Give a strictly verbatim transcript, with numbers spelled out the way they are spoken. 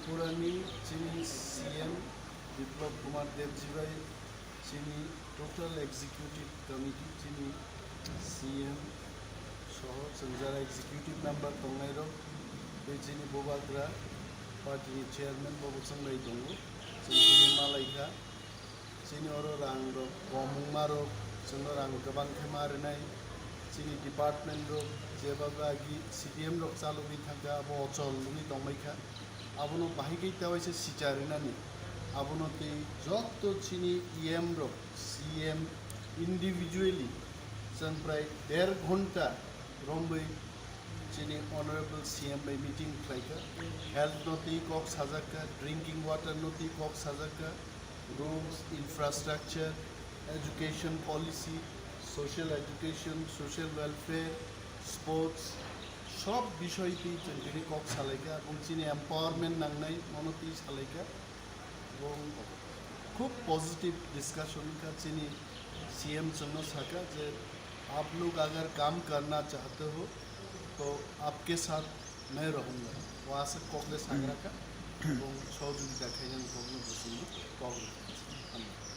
Tripurani chini C M Biplab Kumar Debji bai chini total executive committee, chini C M soho chwng jara executive member tongnairok, tei chini Bubagra party ni chairman bo bwswng bai tongo, chwng chini malaikha. Chini oro rang rok kom wngma rok, chwngno rang kwbang khe ma rwnai. Chini department rok jeba agi C D M rok chalogwi thangkha, abo ochol wngwi tongbaikha. Abono bahai khe ta waisa sicha rwnani. Abono tei joto chini E M rok, C M individually chwng prai der ghonta romwi chini honorable C M bai meeting khlaikha. Health no tei kok sajakha, drinking water no tei kok sajakha, roads, infrastructure, education policy, social education, social welfare, sports, sob bisoi twi chwng tini kok salaikha, ebong chini empowerment nangnai mono twi salaikha, ebong khub positive discussion wngkha. Chini C M chwngno sakha je, "Aap log agar kaam karna chahte ho, to aapke saath main rahunga." O aswk kok le sagrakha, ebong sohojogita khainani kokno bo chwngno kok rwkha.